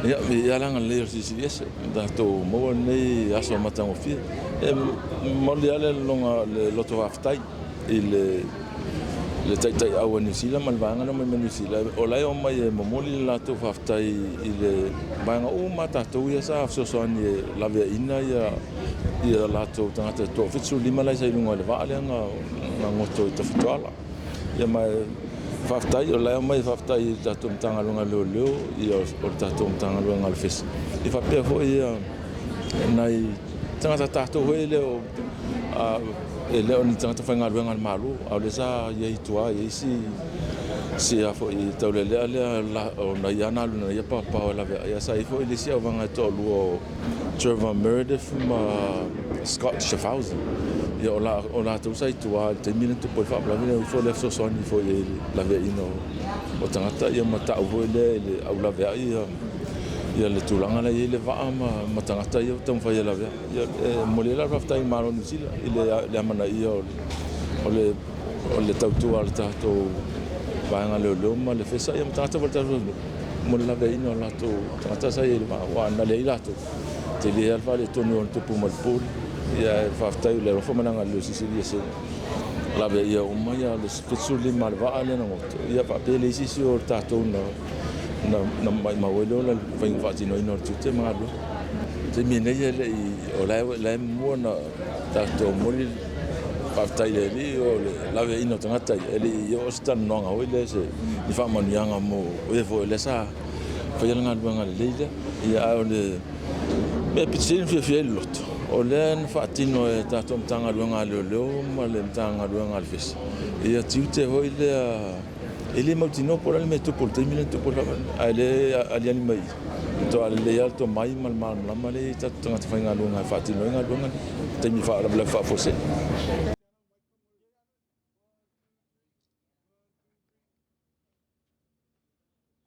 Ia, viia le agalelei o le Silisili Ese ua tatou maua lenei aso matagofie. E momoli lava le loto faafetai i le taitaiau a Niu Sila ma le vaega lea e omai mai Niu Sila, o la e omai e momoli le latou faafetai i le vaega uma lava tatou ia sa fesoasoani e laveaiina latou tagata e toa-75 la e sa i luga o le vaa lea na goto i Tafitoala. Ia ma e faafetai, o la e omai e faafetai i le tatou Matagaluega o Leoleo, o le tatou Matagaluega a le FESA, ia faapea foi nai tagata tatou foi ia e le o ni tagata faigaluega a le Malo, a o lea sa i ai i tua e i ai si taulealea lea o ia na alu na ia paopao e laveai. Ae sa i ai foi le isi auvaega e toalua o Trevor Meredith ma Scott Schaffhausen. Ia o latou sa i tua i le taimi lea na tupu ai le faalavelave, na o ifo lea fesoasoani foi i le laveaiina o tagata ia ma tau foi lea i le au laveai le tulaga la e i ai le vaa ma tagata ia ua taumafai e laveai. Ia e momoli ai la le faafetai i le Malo o Niu Sila i le amanaia o le tautua a le tatou vaega leoleo ma le FESA ia ma tagata foi o le tatou atunuu mo le laveaiina o latou tagata sa i ai i le vaa, aua ana leai latou, e tele lava le faaletonu e ono tupu mai i le pule. Ae faafetai i le alofa ma le agalelei o le Silisili Ese na laveaia uma le 75 o le vaa lea na goto, ia faapea le isi o tatou na maumau ai le ola i le faiga faatinoina o le tiute ma galuega. O le taimi nei e le i… o la e muamua ona tatou momoli le faafetai i le Alii o le laveaiina o tagata ia, e le i oo se talanoaga foi lea i ni faamanuiaga mo e foi o lea sa faia le galuega lelei lea. Ae o le mea e pito sili ona fiafia ai le loto, o lea na faatino e le tatou Matagaluega a Leoleo ma le Matagaluega a le FESA tiute foi lea e le mautinoa po o le a le mea e tupu i le taimi lea na tupu ai le faalavelave, a o lea e aliali mai i i, matua lelei lava le tomai ma le malamalama lea e i ai tatou tagata faigaluega e faatino ai galuega nei i taimi o faalavelave faafuasei.